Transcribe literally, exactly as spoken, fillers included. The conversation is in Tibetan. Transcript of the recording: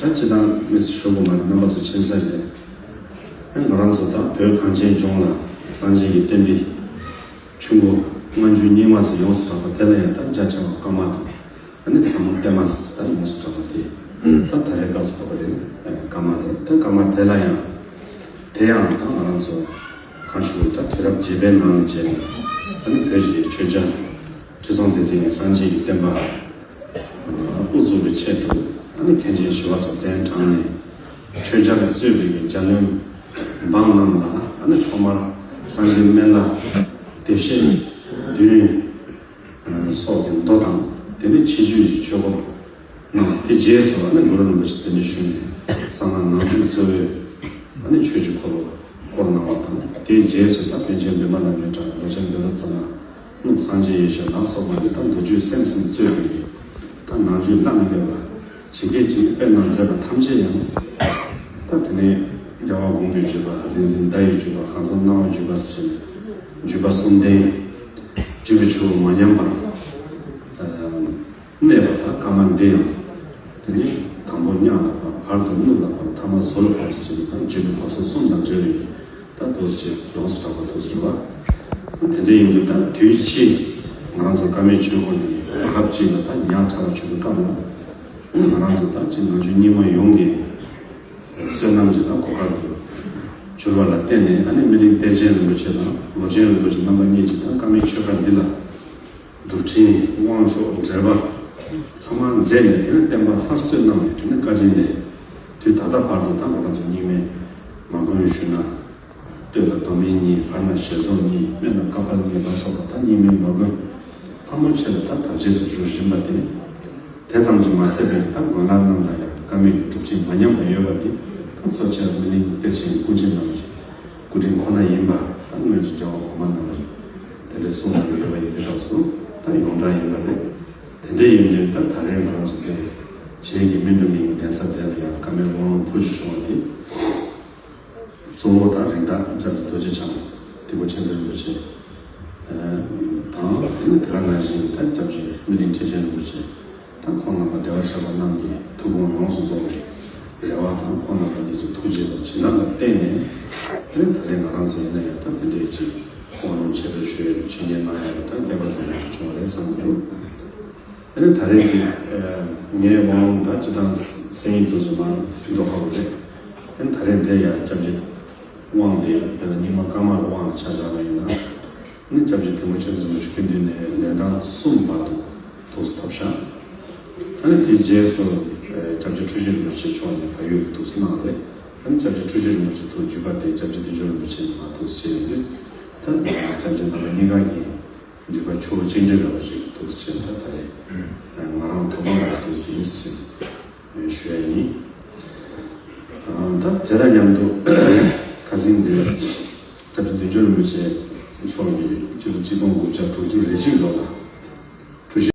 ད་སྤྱིར་བཏང་མི་སུ་ཞུ་དགོས་མ་རེད། རྣམ་པ་ཚོ་མཁྱེན་གསལ་རེད། ང་རང་ཚོ་ད་བོད་གངས་ཅན་ལྗོངས་ལ་སངས་རྒྱས་ཀྱི་བསྟན་པའི་ཆུ་འགོ་སྔ་འགྱུར་རྙིང་མ་ཟེར་ཡོངས་སུ་གྲགས་པ་དེ་ལ་ཡང་ད་རྒྱ་ཆེ་བ་བཀའ་མ་དང་། ཨ་ནི་ཟབ་མོ་བརྟན་མ་ཟེར་ད་ཡོངས་སུ་གྲགས་པ་དེ། ད་ད་རེས་སྐབས་སུ་བབས་པ་དེ་ནི་བཀའ་མ་རེད། ད་བཀའ་མ་དེ་ལ་ཡང་དེ་ཡང་ད་ང་རང་ཚོ་གང་ཞུ་ད་དུས་རབས་བརྒྱད་པའི་ནང་ནས་བྱས་ནས་ཨ་ནི་བོད་ཀྱི་ཆོས་རྒྱལ་ཁྲི་སྲོང་ལྡེ་བཙན་གྱིས་སངས་རྒྱས་ཀྱི་བསྟན་པ་དབུ་བཙུགས་པའི་ཆེད་དུ་ཨ་ནི་མཁན་ཆེན་ཞི་བ་འཚོ་གདན་དྲངས་ནས་ཆོས་རྒྱལ་གྱིས་གཙོས་པའི་རྒྱལ་བློན་འབངས་རྣམས་ལ་ཨ་ནི་ཐོག་མར་སངས་རྒྱས་སྨན་བླ་བདེ་གཤེགས་བདུན། སོགས་ཀྱི་མདོ་དང་དེ་ནས་ཕྱི་ཆོས་ཀྱི་ཆོས་སྐོར་གནང་། དེ་རྗེས་སུ་ཨ་ནི་གུ་རུ་རིན་པོ་ཆེ་གདན་འདྲེན་ཞུས་ནས་གསང་སྔགས་ནང་བཅུད་གཙོ་བོའི་ཨ་ནི་ཆོས་ཀྱི་འཁོར་ལོ་བསྐོར་གནང་བ་དང་། དེའི་རྗེས་སུ་ད་པཎ་ཆེན་བི་མ་ལ་གི་གྲགས། ལོ་ཆེན་བཻ་རོ་ཙ་ན། གནུབས་སངས་རྒྱས་ཡེ་ཤེས་ལ་སོགས་པ་ནི་ད་མདོ་རྒྱུད་སེམས་གསུམ་གཙོས་པའི་ད་ནང་བཅུད་བླ་ན་མེད་པ་ཇི་སྐད་ཅིག་དཔེར་ན་མཛད་པ་ཐམས་ཅད་ཡང་། ད་དེ་ནས་རྒྱལ་བ་དགོངས་པའི་བརྒྱུད་པ། རིག་འཛིན་བརྡ་ཡི་བརྒྱུད་པ། ཁང་བཟང་སྣང་བ་བརྒྱུད་པ་ཟེར་བྱས་ནས་བརྒྱུད་པ་གསུམ་ལྡན། བརྒྱུད་པའི་ཆུ་བོ་མ་ཉམས་པར་གནས་པ་དང་། བཀའ་མ་འདི་ཡང་དེ་ནས་དང་པོ་གཉགས་ལ་བབས། བར་དུ་གནུབས་ལ་བབས། ཐ་མ་ཟོར་ལ་བབས་ཟེར་བྱས་ནས་ད་བརྒྱུད་པའི་བབས་སོ་གསུམ་དང་འབྲེལ་བའི་ད་འདུག་སེ་ཡོངས་སུ་གྲགས་པ་འདུག་སེ་རེད་བ། དེ་འདྲ་ཡིན་དུས་ད་དུས་ཕྱིས་ང་རང་ཚོ་བཀའ་མའི་ཆོས་འཁོར་འདི་སྐབས་གཅིག་ལ་ད་ཉག་ཕྲ་བ་བྱུང་བའི་སྐབས་ལ། ང་རང་ཚོ་ད་ཅིག་ནང་ཆོས་རྙིང་མ་ཡོངས་ཀྱི་བསོད་ནམས་ཀྱི་ད་གོ་སྐབས་དེ་གྱུར་པ་ལ་བརྟེན་ནས། ཨ་ནི་སྨིན་གླིང་གཏེར་ཆེན་རིན་པོ་ཆེ་དང་ལོ་ཆེན་རིན་པོ་ཆེ་རྣམ་པ་གཉིས་ཀྱིས་ད་བཀའ་མའི་ཆོས་བཀའ་འདི་ལ་སྒྲུབ་ཁྲིད་དབང་ཆོག་འགྲེལ་པ་ཚང་མ་མཛད་ནས། དེ་ནས་བསྟན་པ་སླར་གསོ་གནང་བའི་དེ་ནས་བཀའ་དྲིན་ལས་དུས་ད་ལྟ་བར་དུ་ད་ང་རང་ཚོ་རྙིང་མའི་མ་དགོན་ཞུས་ན། སྟོད་ལ་མདོ་སྨད་གཉིས། བར་ན་ཞལ་རྫོགས་གཉིས། སྨད་ལ་བཀའ་དཔལ་གཉིས་ལ་སོགས་པ་ད་རྙིང་མའི་མ་དགོན་ཕལ་མོ་ཆེ་ལ་ད་དར་རྒྱས་སུ་འགྱུར་བཞིན་པ་དེ། དེ་ཙམ་གྱིས་མ་ཚད་པའི་ད་དགོན་ལག་རྣམས་ལ་ཡང་བཀའ་མའི་སྒྲུབ་ཁྲིད་མ་ཉམས་པ་ཡོད་པ་དེ། ད་གཙོ་ཆེར་སྨིན་གླིང་གཏེར་ཆེན་སྐུ་མཆེད་རྣམས་ཀྱི་སྐུ་དྲིན་ཁོ་ན་ཡིན་པ། ད་སྔོན་གྱི་རྒྱལ་བ་གོང་མ་རྣམས་ཀྱིས་དེ་འདྲའི་གསུང་གནང་གི་ཡོད་པ་ཡིན་དུས་སྐབས་སུ། ད་ཡོངས་གྲགས་ཡིན་པ་རེད། དེ་འདྲ་ཡིན་དུས་ད་ད་རེས་ང་རང་ཚོ་དེ་བྱེས་ཀྱི་སྨིན་གྲོལ་གླིང་གི་གདན་ས་དེ་ལ་ཡང་བཀའ་མའི་དབང་ལུང་ཕུལ་རྒྱུ་བྱུང་བ་དེ། གཙོ་བོ་དང་རིགས་བདག་སྐྱབས་རྗེ་རྡོ་རྗེ་འཆང་། དེ་ཁོ་མཁྱེན་བརྩེ་རིན་པོ་ཆེ་དང་། དེ་ནི་དེ་ག་ནང་བཞིན་ད་སྐྱབས་རྗེ་སྨིན་གླིང་ཁྲི་ཆེན་རིན་པོ་ཆེ་དང་། ཁོང་རྣམ་པ་བདེ་བར་གཤེགས་པ་རྣམས་ཀྱི་ཐུགས་དགོངས་ཡོངས་སུ་རྫོགས་པའི་རེ་བ་དང་། ཁོང་རྣམ་པ་གཉིས་ཀྱི་ཐུགས་རྗེ་དང་བྱིན་རླབས་ལ་བརྟེན་ནས། དེ་ནི་ད་རེས་ང་རང་ཚོ་ཡིན་ན་ཡང་ད་དེ་འདྲའི་ཅིག་དབང་ལུང་ཆེད་དུ་ཞུ་ཡས་ཆོས་ཉན་གནང་ཡས་ལ་ད་སྐལ་པ་བཟང་པོ་ཞིག་བྱུང་བ་རེད་བསམ་གྱི་འདུག། ཨ་ནི་ད་རེས་ཀྱི་ངའི་དབང་ལུང་ད་སྤྱིར་བཏང་གསན་ཡིག་དེ་ཚོ་མར་ཕུལ་མདོག་ཁ་པོ་རེད། ཨ་ནི་ད་རེས་འདིར་ཡང་སྐྱབས་རྗེ་དབང་འདི་དཔེར་ན་རྙིང་མ་བཀའ་མ་གི་དབང་ལ་ཆ་བཞག་པ་ཡིན་ན། ཨ་ནི་སྐྱབས་རྗེ་ཐིམ་ཕུ་མཁྱེན་བརྩེ་རིན་པོ་ཆེ་སྐུ་མདུན་ནས་ལན་གྲངས་གསུམ་བར་དུ་ཐོག་སུ་ཐོབ་ཤག། ཨ་ནི་དེའི་རྗེས་སུ་སྐྱབས་རྗེ་འཁྲུལ་ཞིག་རིན་པོ་ཆེ་མཆོག་ནས་བལ་ཡུལ་དུ་ཐོག་སུ་གནང་རེད། ཨ་ནི་སྐྱབས་རྗེ་འཁྲུལ་ཞིག་རིན་པོ་ཆེ་ཐོག་བརྒྱུད་པ་དེ་སྐྱབས་རྗེ་བདེ་མཆོག་རིན་པོ་ཆེ་ནས་མར་ཐོག་སུ་བྱས་ཡོད་དུས། ད་སྐྱབས་རྗེ་རྣམ་པ་གཉིས་ཀ་གི་བརྒྱུད་པ་ཆོས་གཅིག་འདྲེས་འདྲ་བ་ཞིག་འདུག་ཟེར་ད་ལྟ་རེད། ང་རང་ཐོག་མ་ལ་འདུག་ཟེར་ཡིན་ཟེར་ཞུ་ཡ་ཡིན། ད་དེ་དང་མཉམ་དུ་ཁ་སང་འདིར་སྐྱབས་རྗེ་བདེ་མཆོག་རིན་པོ་ཆེ་མཆོག་གིས་ཕྱི་ལོ་ཆིག་སྟོང་དགུ་བརྒྱ་དྲུག་ཅུ་རེ་གཅིག་ལོ་ལ་